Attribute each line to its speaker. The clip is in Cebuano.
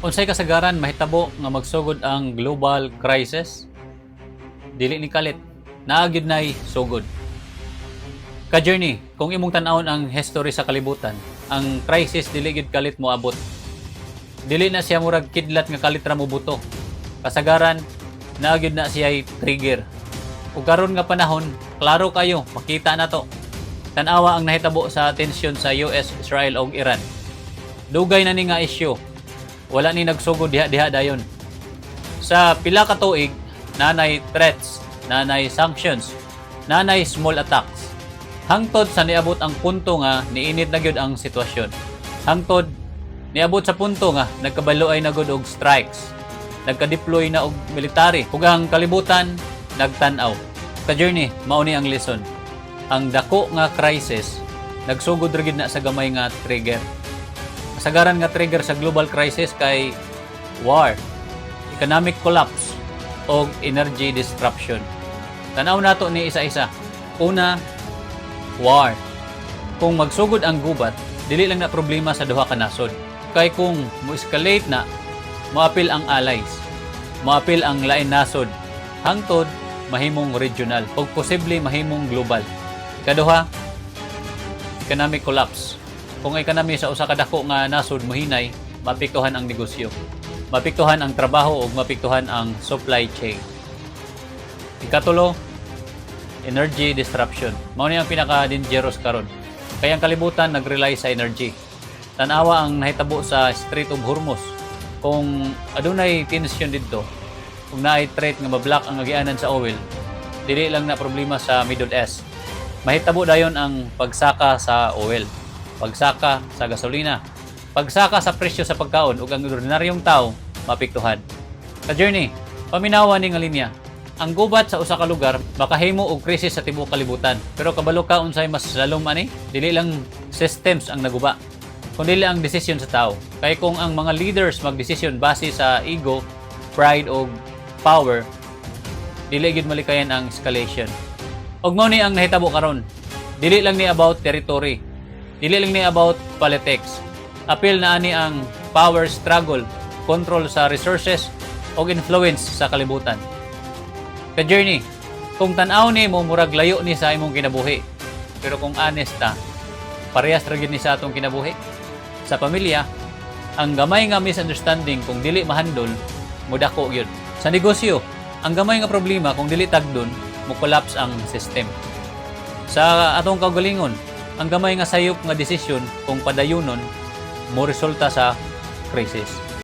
Speaker 1: Unsay kasagaran mahitabo nga magsugod ang global crisis? Dili ni kalit. Naa gyud nay sugod. Ka-journey, kung imong tan-awon ang history sa kalibutan, ang crisis dili gyud kalit moabot. Dili na siya murag kidlat nga kalit ra mobuto. Kasagaran, naa gyud na siya trigger. Ug karon nga panahon, klaro kayo, makita na to. Tan-awa ang nahitabo sa tensyon sa US, Israel ug Iran. Dugay na ni nga issue. Wala ni nagsugod diha-diha dayon. Sa pila ka tuig, naa nay threats, naa nay sanctions, naa nay small attacks. Hangtod sa niabot ang punto nga niinit na gyud ang sitwasyon. Hangtod niabot sa punto nga nagkabaloay na gud og strikes. Nagka-deploy na og military ug ang kalibutan nagtan-aw. Ka-journey, mao ni ang lesson. Ang dako nga crisis nagsugod ra gyud na sa gamay nga trigger. Kasagaran nga trigger sa global crisis kay war, economic collapse, o energy disruption. Tanaw nato ni isa-isa. Una, war. Kung magsugod ang gubat, dili lang na problema sa duha ka nasod. Kay kung mo-escalate na, moapil ang allies, moapil ang lain nasod, hangtod mahimong regional o posible mahimong global. Ikaduha, economic collapse. Kung ekonomiya sa usa ka dako nga nasod mohinay, maapektuhan ang negosyo. Maapektuhan ang trabaho ug maapektuhan ang supply chain. Ikatulo, energy disruption. Mao ni ang pinaka-dangerous karon. Kay ang kalibutan nag-rely sa energy. Tan-awa ang nahitabo sa Strait of Hormuz. Kung adunay tension didto, kung naay threat nga ma-block ang agianan sa oil, dili lang na problema sa Middle East. Mahitabo dayon ang pagsaka sa oil, pagsaka sa gasolina, pagsaka sa presyo sa pagkaon ug ang ordinaryong tao maapektuhan. Ka-journey, paminawa ni nga linya. Ang gubat sa usa ka lugar makahimo og krisis sa tibuok kalibutan. Pero kabalo ka unsay mas lalom ani? Dili lang systems ang naguba, kundi ang desisyon sa tao. Kay kung ang mga leaders magdesisyon base sa ego, pride o power, dili gyud malikayan ang escalation. Ug mao ni ang nahitabo karon. Dili lang ni about territory. Dili lang ni about politics. Apil na ani ang power struggle, control sa resources ug influence sa kalibutan. Ka-journey, kung tan-aw nimo, murag layo ni sa imong kinabuhi. Pero kung honest ta, parehas ra gyud ni sa atong kinabuhi. Sa pamilya, ang gamay nga misunderstanding kung dili mahandol, mudako gyud. Sa negosyo, ang gamay nga problema kung dili tagdon, mo collapse ang system. Sa atong kaugalingon, ang gamay nga sayop nga desisyon kung padayunon, mo resulta sa crisis.